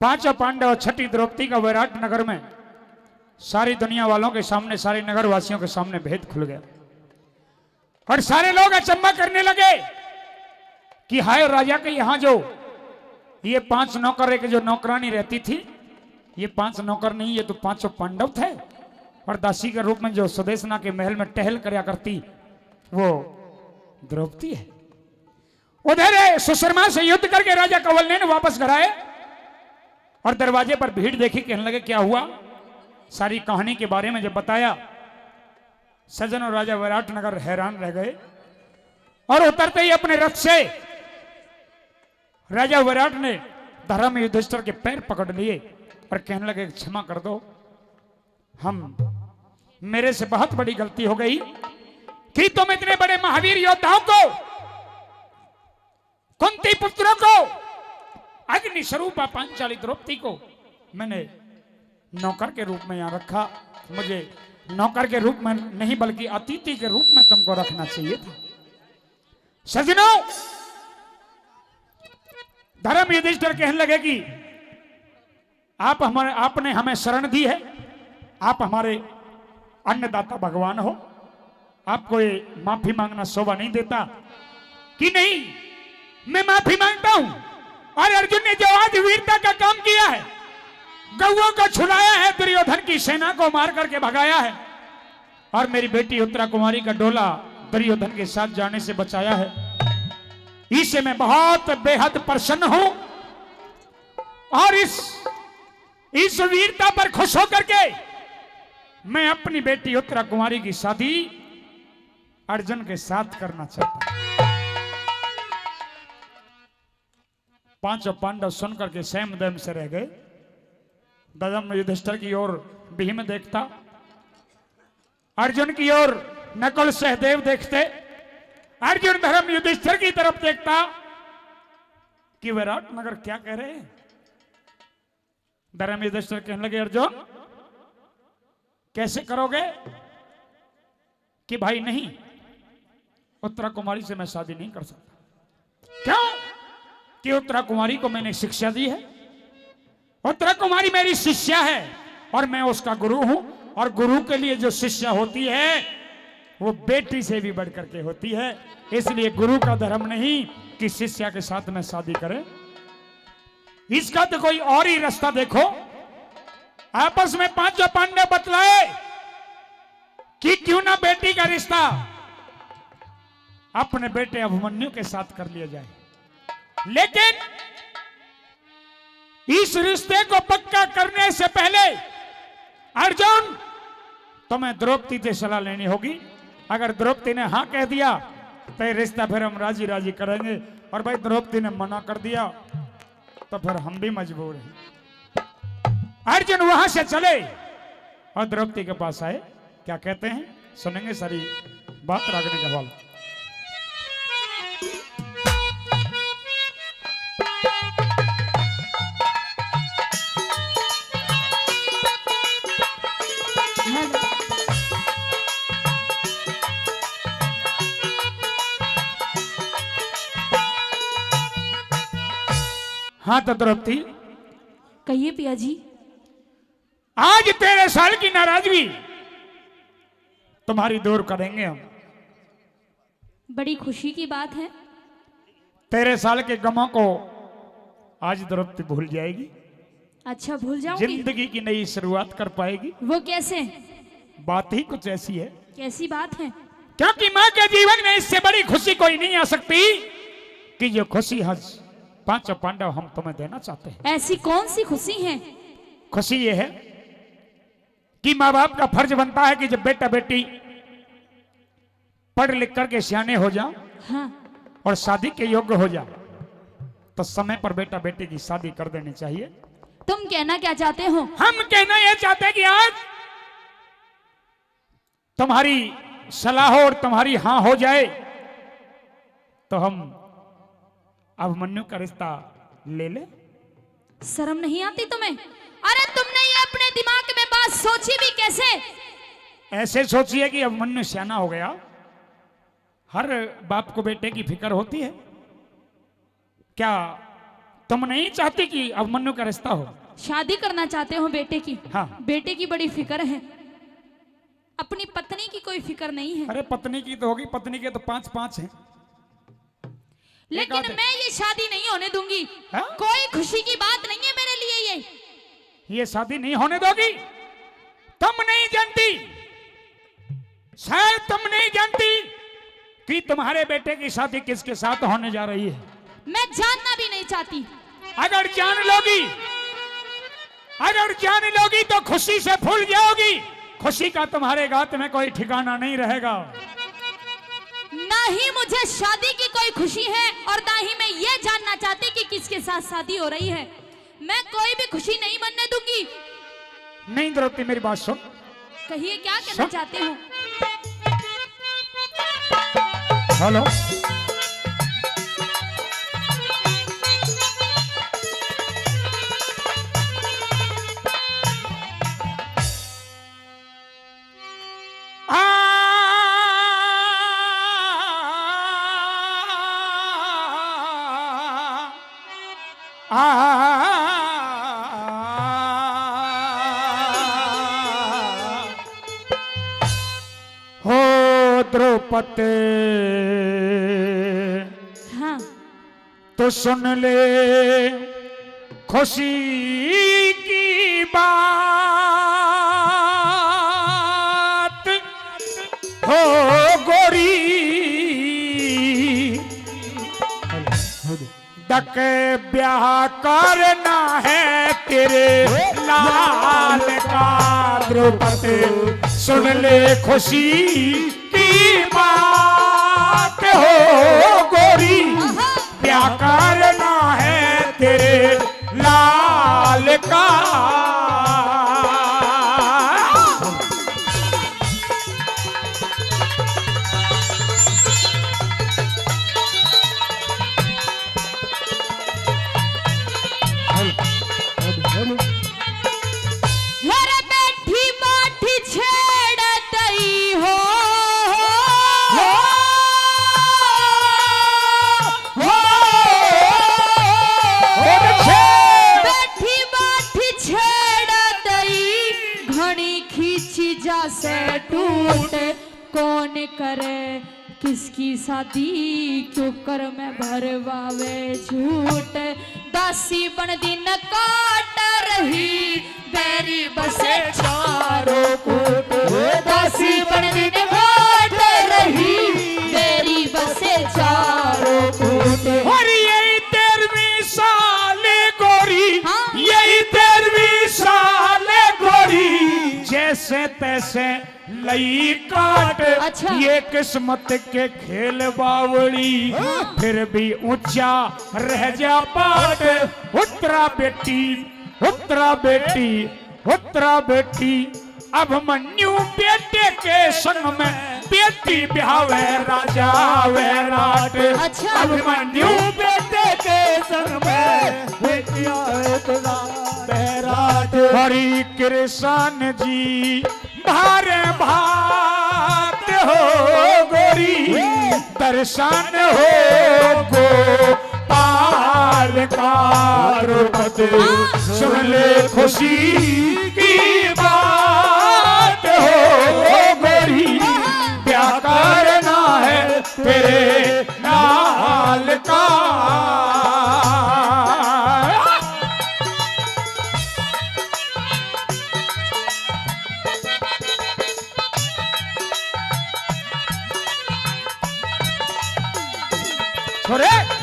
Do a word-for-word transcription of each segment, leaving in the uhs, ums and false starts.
पांचों पांडव और छठी द्रौपदी का विराट नगर में सारी दुनिया वालों के सामने, सारे नगरवासियों के सामने भेद खुल गया और सारे लोग अचंबा करने लगे कि हाय, राजा के यहाँ जो ये पांच नौकर, एक जो नौकरानी रहती थी, ये पांच नौकर नहीं, ये तो पांचों पांडव थे। और दासी के रूप में जो सुदेशना के महल में टहल करया करती, वो द्रौपदी है। उधर सुशर्मा से युद्ध करके राजा कौंडिन्य वापस घर आए और दरवाजे पर भीड़ देखी, कहने लगे, "क्या हुआ?" सारी कहानी के बारे में जब बताया, सज्जनों, राजा विराट नगर हैरान रह गए और उतरते ही अपने रथ से राजा विराट ने धर्म युधिष्ठिर के पैर पकड़ लिए और कहने लगे, "क्षमा कर दो, हम, मेरे से बहुत बड़ी गलती हो गई कि तुम इतने बड़े महावीर योद्धाओं को, कुंती पुत्रों को, अग्नि स्वरूपा पांचाली द्रौपदी को मैंने नौकर के रूप में यहाँ रखा। मुझे नौकर के रूप में नहीं, बल्कि अतिथि के रूप में तुमको रखना चाहिए था।" सज्जनों, धर्म युधिष्ठिर कहने लगे कि आप हमारे, आपने हमें शरण दी है, आप हमारे अन्नदाता भगवान हो, आपको ये माफी मांगना शोभा नहीं देता कि नहीं, मैं माफी मांगता हूं। और अर्जुन ने जो आज वीरता का काम किया है, गऊओं को छुड़ाया है, दुर्योधन की सेना को मार करके भगाया है, और मेरी बेटी उत्तरा कुमारी का डोला दुर्योधन के साथ जाने से बचाया है, इससे मैं बहुत बेहद प्रसन्न हूं। और इस, इस वीरता पर खुश होकर के मैं अपनी बेटी उत्तरा कुमारी की शादी अर्जुन के साथ करना चाहता हूं। पांचों पांडव सुन करके सहम दहम से रह गए। धर्म युधिष्ठिर की ओर भीम देखता, अर्जुन की ओर नकुल सहदेव देखते, अर्जुन धर्म युधिष्ठिर की तरफ देखता कि विराट नगर क्या कह रहे हैं। धर्म युधिष्ठिर कहने लगे, "अर्जुन, कैसे करोगे?" कि भाई नहीं, उत्तरा कुमारी से मैं शादी नहीं कर सकता। क्यों? कि उत्तरा कुमारी को मैंने शिक्षा दी है, उत्तरा कुमारी मेरी शिष्या है और मैं उसका गुरु हूं, और गुरु के लिए जो शिष्या होती है वो बेटी से भी बढ़ करके होती है। इसलिए गुरु का धर्म नहीं कि शिष्या के साथ में शादी करे। इसका तो कोई और ही रास्ता देखो। आपस में पांचों पांडव बतलाए कि क्यों ना बेटी का रिश्ता अपने बेटे अभिमन्यु के साथ कर लिया जाए, लेकिन इस रिश्ते को पक्का करने से पहले अर्जुन, तुम्हें द्रौपदी से सलाह लेनी होगी। अगर द्रौपदी ने हाँ कह दिया तो ये रिश्ता फिर हम राजी राजी करेंगे, और भाई, द्रौपदी ने मना कर दिया तो फिर हम भी मजबूर हैं। अर्जुन वहां से चले और द्रौपदी के पास आए। क्या कहते हैं, सुनेंगे सारी बात रागनी का हवाला। हाँ तो द्रौपदी, कहिए पिया जी। आज तेरह साल की नाराजगी तुम्हारी दूर करेंगे हम। बड़ी खुशी की बात है। तेरह साल के गमों को आज द्रौपदी भूल जाएगी। अच्छा, भूल जाऊंगी। जिंदगी की नई शुरुआत कर पाएगी। वो कैसे? बात ही कुछ ऐसी है। कैसी बात है? क्योंकि माँ के जीवन में इससे बड़ी खुशी कोई नहीं आ सकती कि ये खुशी आज पांचों पांडव हम तुम्हें देना चाहते हैं। ऐसी कौन सी खुशी है? खुशी ये है कि माँ बाप का फर्ज बनता है कि जब बेटा बेटी पढ़ लिख करके सियाने हो जाओ, हाँ। और शादी के योग्य हो जाओ, तो समय पर बेटा बेटी की शादी कर देनी चाहिए। तुम कहना क्या चाहते हो? हम कहना यह चाहते हैं कि आज तुम्हारी सलाह और तुम्हारी हाँ हो जाए तो हम अभिमन्यु का रिश्ता ले ले। शर्म नहीं आती तुम्हें? अरे, तुमने ये अपने दिमाग में बात सोची भी कैसे? ऐसे सोचिए कि अभिमन्यु सियाना हो गया। हर बाप को बेटे की फिक्र होती है। क्या तुम नहीं चाहती कि अभिमन्यु का रिश्ता हो? शादी करना चाहते हो बेटे की? हाँ। बेटे की बड़ी फिक्र है, अपनी पत्नी की कोई फिक्र नहीं है। अरे, पत्नी की तो होगी, पत्नी के तो पांच पांच हैं। लेकिन आध- मैं ये शादी नहीं होने दूंगी। हाँ? कोई खुशी की बात नहीं है मेरे लिए ये। ये शादी नहीं होने दोगी? तुम नहीं जानती, शायद तुम नहीं जानती कि तुम्हारे बेटे की शादी किसके साथ होने जा रही है। मैं जानना भी नहीं चाहती। अगर जान लोगी, अगर जान लोगी तो खुशी से फूल जाओगी। खुशी का तुम्हारे गात में कोई ठिकाना नहीं रहेगा। ना ही मुझे शादी की कोई खुशी है और ना ही मैं ये जानना चाहती कि किसके साथ शादी हो रही है। मैं कोई भी खुशी नहीं बनने दूंगी। नहीं द्रौपदी, मेरी बात सुन। कहिए, क्या कहना सुन। चाहते हो? हेलो। आ, आ, हो द्रौपद, हाँ। तो सुन ले खुशी की बात हो गोरी, दक ब्याह करना है तेरे लाल का। द्रौपद सुन ले खुशी की बात हो गोरी, क्या करना है तेरे लाल का। अरे बैठी बैठी छेड़ दई हो, हो, हो, हो। बैठी बैठी छेड़ दई, घणी खींची जा से टूट। कौन करे किसकी शादी, क्यों कर में भरवावे झूठ। दासी बन दिन काट रही, बैरी बसे चारों कूट। दासी बन दिन काट रही, बैरी बसे चारों कूट। और यही तेरहवीं साल गोरी, हाँ। यही तेरहवीं साल गोरी, जैसे तैसे लई काट। अच्छा। ये किस्मत के खेल बावली, हाँ। फिर भी ऊंचा रह जा पाट। उतरा बेटी, उतरा बेटी, उतरा बेटी, अभिमन्यु बेटे के संग में बेटी ब्यावे राजा विराट। अच्छा। अभिमन्यु बेटे के संग में बेटी आवे राजा विराट। हरि कृष्ण जी भार भात हो गोरी, दर्शन हो गोपाल का। द्रौपद सुन ले खुशी की बात हो गोरी, क्या करना है तेरे लाल का। छोरे। अभिमन्यु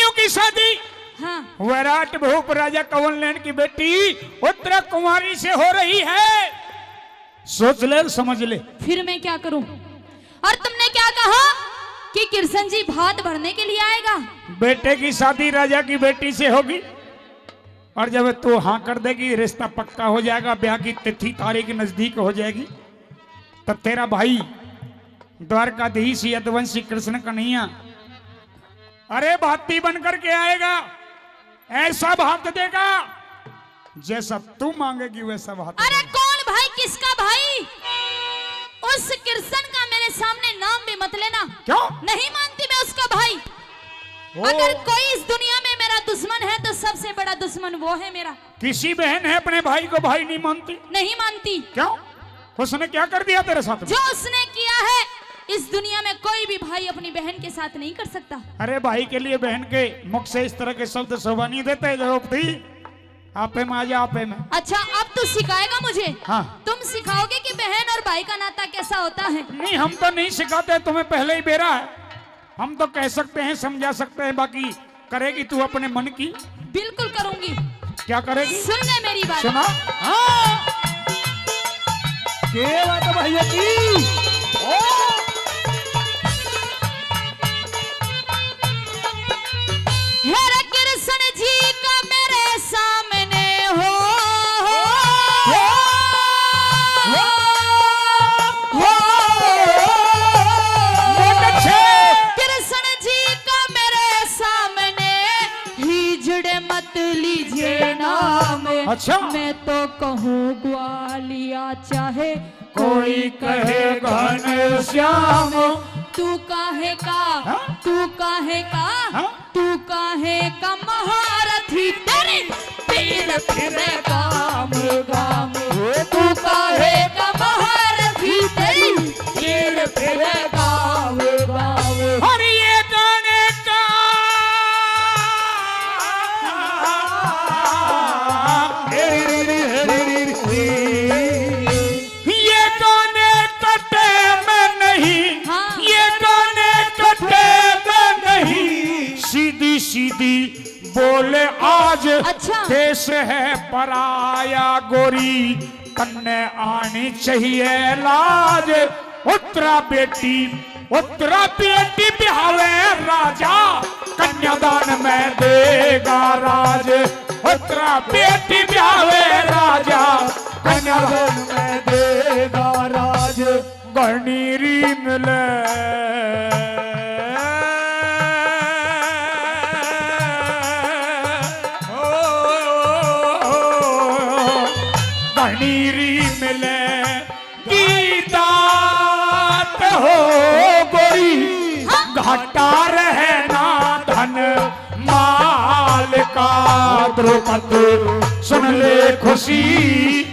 की शादी हाँ। विराट भूप राजा कंवल नैन की बेटी उत्तरा कुमारी से हो रही है। सोच ले, समझ ले। फिर मैं क्या करूं? और तुमने क्या कहा कि कृष्ण जी भात भरने के लिए आएगा? बेटे की शादी राजा की बेटी से होगी, और जब तू हाँ कर देगी, रिश्ता पक्का हो जाएगा, ब्याह की तिथि तारीख नजदीक हो जाएगी, तब तेरा भाई द्वारकाधीश यदुवंशी कृष्ण कन्हैया, अरे, भाती बन करके आएगा, ऐसा भात देगा जैसा तू मांगेगी वैसा वह तो अरे बने। कौन भाई, किसका भाई? उस कृष्ण का मेरे सामने नाम भी मत लेना। क्यों? नहीं मानती मैं उसका भाई। ओ। अगर कोई इस दुनिया में मेरा दुश्मन है तो सबसे बड़ा दुश्मन वो है मेरा। किसी बहन है अपने भाई को भाई नहीं मानती? नहीं मानती। क्यों? उसने क्या कर दिया तेरे साथ में? जो उसने किया है, इस दुनिया में कोई भी भाई अपनी बहन के साथ नहीं कर सकता। अरे भाई के लिए बहन के मुख से इस तरह के शब्द शोभा नहीं देते। द्रौपदी, आपे में आ जा, आपे में। अच्छा, अब तू सिखाएगा मुझे? हाँ। तुम सिखाओगे कि बहन और भाई का नाता कैसा होता है? नहीं, हम तो नहीं सिखाते, तुम्हें पहले ही बेरा है। हम तो कह सकते हैं, समझा सकते हैं, बाकी करेगी तू अपने मन की? बिल्कुल करूंगी। क्या करेगी? सुन ले मेरी बात। सुना। हाँ। क्या बात है भैया की? ओ। हे रे कृष्ण जी का मेरे सामने हो, हो, हो, हो। बहुत अच्छे। कृष्ण जी का मेरे सामने हिजड़े मत लीजिए नाम। अच्छा। मैं तो कहूँ ग्वालिया चाहे कोई कहे घनश्याम। तू काहे का, हाँ? तू काहे का, हाँ? तू काहे का महारथी तेरी पीर फिरे गाम गाम। तू काहे का महारथी तेरी पीर फिरे गाम गाम। और ये गाने का ये गाने कटे में नहीं, हाँ। ये गाने कटे में नहीं, सीधी सीधी बोले आज। अच्छा। देश है पराया गोरी, तन्ने आनी चाहिए लाज। उतरा बेटी, उतरा बेटी बिहावे राजा, कन्यादान में देगा राज। उतरा बेटी बिहावे राजा, कन्यादान में देगा राज। घणी री मिले, ओ, घणी री मिले की दात हो गोरी, हाँ। घाटा रहना धन माल का। द्रुपद सुन ले खुशी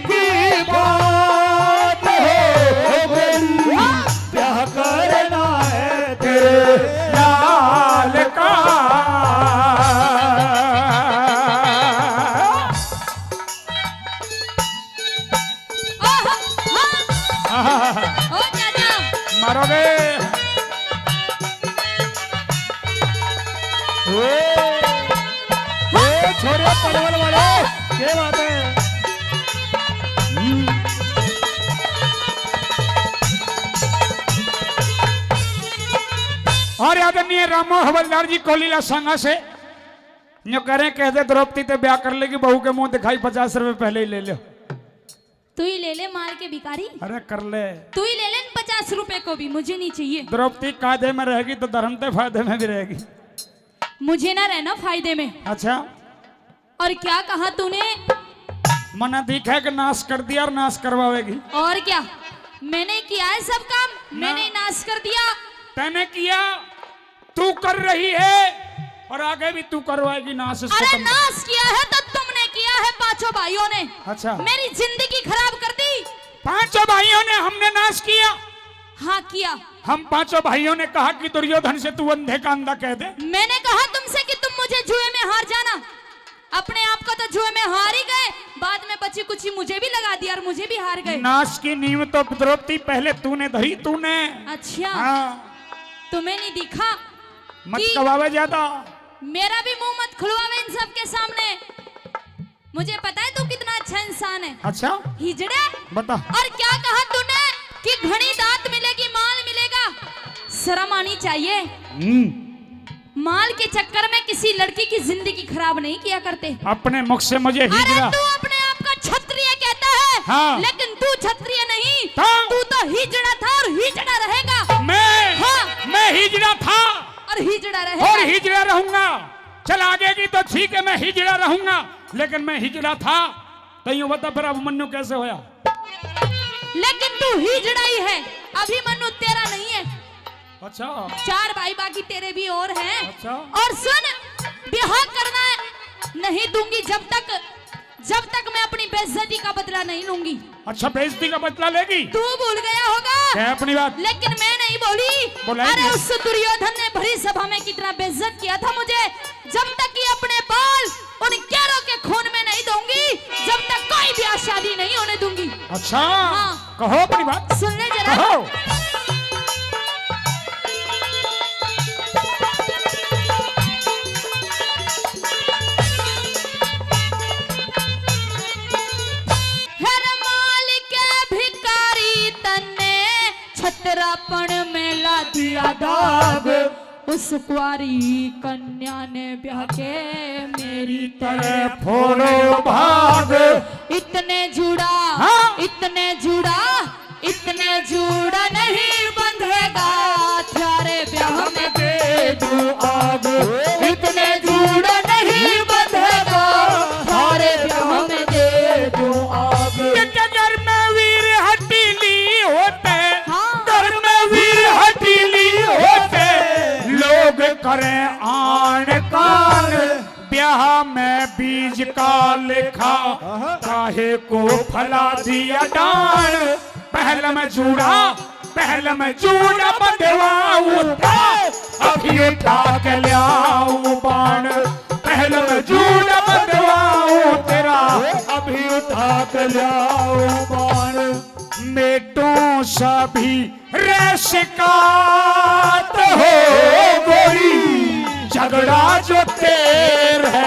की बात हो गोरी, हाँ। ब्याह करना है तेरे लाल का। आहा, हाँ। आहा। ओ चाचा। मारोगे। ओ, ओ, छोरे पलवल वाले, क्या बात है? हम्म। और आदरणीय रामो हवलदार जी कोलीला संघा से न्यू करें, कह दे द्रौपदी ते ब्याह कर लेगी, बहू के मुंह दिखाई पचास रुपए पहले ही ले लो। तू ही ले ले माल के भिखारी। अरे कर ले। तू ही ले ले इन पचास रुपए को भी, मुझे नहीं चाहिए। द्रौपदी कायदे में रहेगी तो धर्म के फायदे में भी रहेगी। मुझे ना रहना फायदे में। अच्छा। और क्या कहा तूने? मना दिखा के नाश कर दिया और नाश करवावेगी। और क्या, मैंने किया है सब काम, ना। मैंने ही नाश कर दिया। तैने किया, तू कर रही है और आगे भी तू करवाएगी नाश इसको अरे तुमने। नाश किया है तो तुमने किया है पांचों भाइयों ने। अच्छा। मेरी जिंदगी खराब कर दी। पांचों भाइयों ने हमने नाश किया। हाँ किया। हम पांचों भाइयों ने कहा कि दुर्योधन से तू अंधे का अंधा कह दे। मैंने कहा तुमसे कि तुम मुझे जुए में हार जाना। अपने आप को तो जुए में हार ही गए, बाद में बची कुची मुझे भी लगा दी और मुझे भी हार गए। नाश की नींव तो द्रौपदी पहले तूने धरी, तूने। अच्छा। हाँ। तुम्हें नहीं दिखा मत कि कवावे ज्यादा। मेरा भी मुंह मत खुलवावे इन सब के सामने। मुझे पता है तू कितना अच्छा इंसान है। अच्छा? हिजड़े। बता। और क्या कहा तूने कि घणी दात मिलेगी, माल मिलेगा? शर्म आनी चाहिए। हम्म। माल के चक्कर में किसी लड़की की जिंदगी खराब नहीं किया करते। अपने मुख से मुझे अरे हिजड़ा। तू अपने आप का क्षत्रिय कहता है, हाँ। लेकिन तू क्षत्रिय नहीं, तो? तू तो हिजड़ा था और हिजड़ा रहेगा। मैं, हाँ। मैं हिजड़ा था और हिजड़ा रहेगा। और हिजड़ा रहूंगा। चल आगे की तो ठीक है, मैं हिजड़ा रहूंगा, लेकिन मैं हिजड़ा था तो यूं बता फिर अभिमन्यु कैसे होया? लेकिन तू हिजड़ा ही है, अभिमन्यु तेरा नहीं है। अच्छा। चार भाई बाकी तेरे भी और हैं। अच्छा। और सुन, ब्याह करना नहीं दूंगी जब तक, जब तक मैं अपनी बेइज्जती का बदला नहीं लूंगी। अच्छा, बेइज्जती का बदला लेगी? तू भूल गया होगा। क्या अपनी बात? लेकिन मैं नहीं भूली। बुलाई अरे नहीं। उस दुर्योधन ने भरी सभा में कितना बेइज्जत किया था मुझे। जब तक ये अपने बाल उन गैरों के खून में नहीं दूंगी, जब तक कोई ब्याह शादी नहीं होने दूंगी। अच्छा, हाँ। कहो अपनी बात। सुन ले जरा। कहो। हर माल के भिखारी तन्ने छतरापन में ला दिया दाग। उस कुंवारी कन्या ने ब्याह के मेरी तरह फोड़ो भाग। इतने जुड़ा, हाँ। इतने जुड़ा, इतने जुड़ा नहीं बंधेगा, थारे ब्याह में दे दूं आग। इतने जुड़ा नहीं बंधेगा, थारे ब्याह में दे दूं आग। के घर में वीर हठीली होते, हाँ। घर में वीर हठीली होते, लोग करें आन कान। ब्याह में बीज का लेखा, आहा। काहे को फैला दिया डान। पहल में जूड़ा, पहल में जूड़ा बंधवा उठा, अभी उठा के ल्याऊं बाण। पहल में जूड़ा बंधवा तेरा, अभी उठा के ल्याऊं बाण। मेटो सभी रे शिकायत हो गोरी, झगड़ा जो तेरह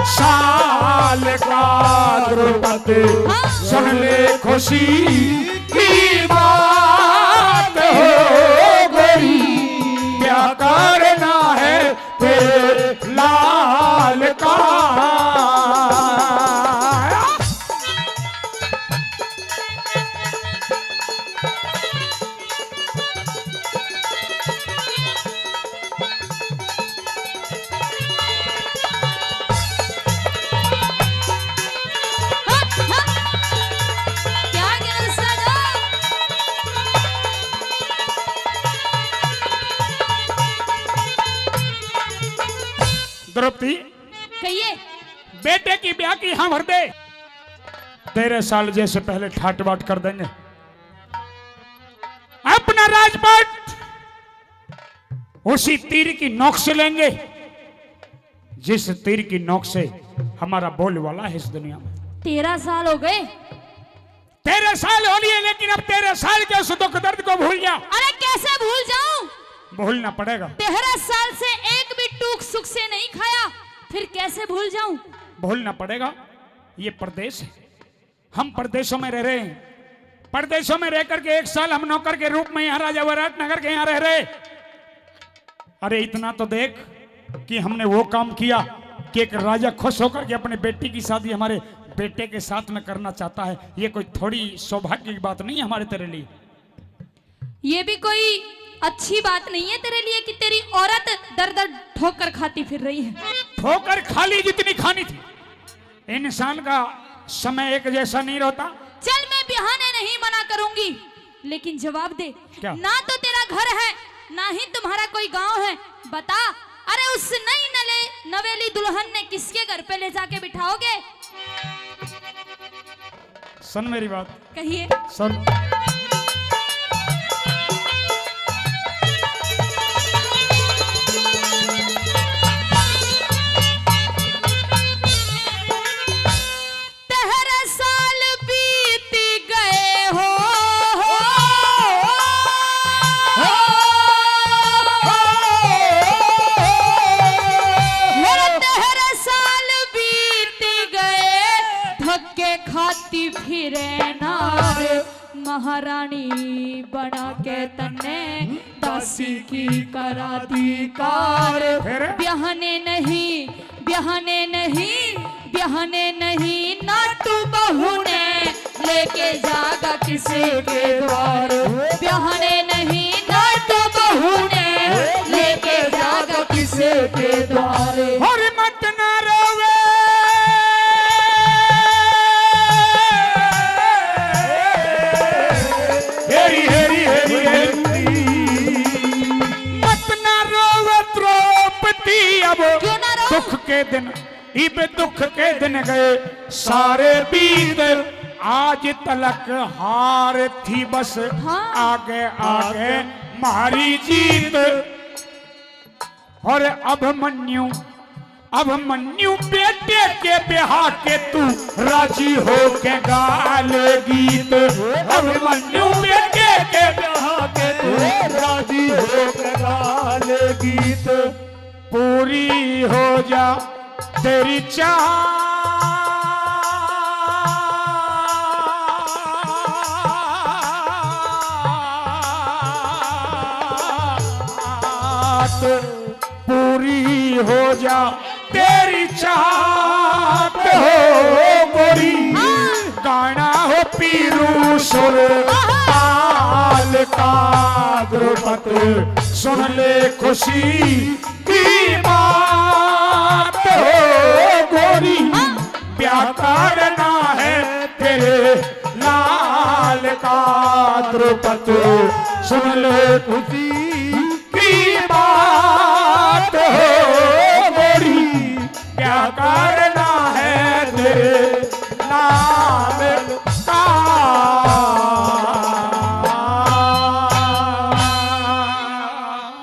साल का। द्रुपद सुन ले खुशी की बात हो गोरी, क्या करना है तेरे लाल का। द्रौपदी, कहिए। बेटे की ब्याह की हाँ भर दे। तेरह साल जैसे पहले ठाट बाट कर देंगे। अपना राजपाट उसी तीर की नोक से लेंगे, जिस तीर की नोक से हमारा बोलबाला है इस दुनिया में। तेरह साल हो गए। तेरह साल हो लिए, लेकिन अब तेरह साल के उस दुख दर्द को भूल जा। अरे कैसे भूल जाऊं? भूलना पड़ेगा। तेरह साल से एक भी टूक सुख से नहीं खाया, फिर कैसे भूल जाऊं? भूलना पड़ेगा। ये परदेश है, हम परदेशों में रह रहे हैं। परदेशों में रह करके एक साल हम नौकर के रूप में यहाँ राजा विराट नगर के यहाँ रह रहे। अरे इतना तो देख कि हमने वो काम किया कि एक राजा खुश होकर के अपने बेटी की शादी हमारे बेटे के साथ में करना चाहता है। ये कोई थोड़ी सौभाग्य की बात नहीं है हमारे तेरे लिए। ये भी कोई अच्छी बात नहीं है तेरे लिए कि तेरी औरत दर दर ठोकर खाती फिर रही है। ठोकर खा ली जितनी खानी थी। इंसान का समय एक जैसा नहीं रहता। चल, मैं बहाने नहीं मना करूंगी, लेकिन जवाब दे। क्या? ना तो तेरा घर है, ना ही तुम्हारा कोई गांव है। बता, अरे उस नई नले नवेली दुल्हन ने किसके घर पे ले जाके बिठाओगे? सुन मेरी बात। कहिए। सुन। तेरह साल बीत गए हो, मेरे तेरह साल बीत गए, धक्के खाती फिरे नार। महारानी बना के तन्ने दासी की करा दी कार। फिर? ब्याहने नहीं, ब्याहने नहीं, ब्याहने नहीं, नाटू बहू ने लेके जागा किसी के द्वार। ब्याहने नहीं, नाटू बहू ने लेके जागा किसी के द्वार। और मत ना रोवे। के दिन, इब दुख के दिन गए सारे बीत। आज तलक हार थी बस, हाँ। आगे आगे म्हारी जीत। और अभिमन्यु, अभिमन्यु बेटे के ब्याह के तू राजी हो के गा ले गीत। अभिमन्यु बेटे के ब्याह के तू राजी हो के गा ले गीत। पूरी हो जा तेरी चाहत, पूरी हो जा तेरी चाहत हो गोरी। गाना हो पीरू सुर ताल का द्रुपद, सुन ले खुशी की बात हो गोरी। ब्याह करना है तेरे लाल का द्रुपद, सुन ले खुशी की बात हो गोरी। ब्याह करना है तेरे लाल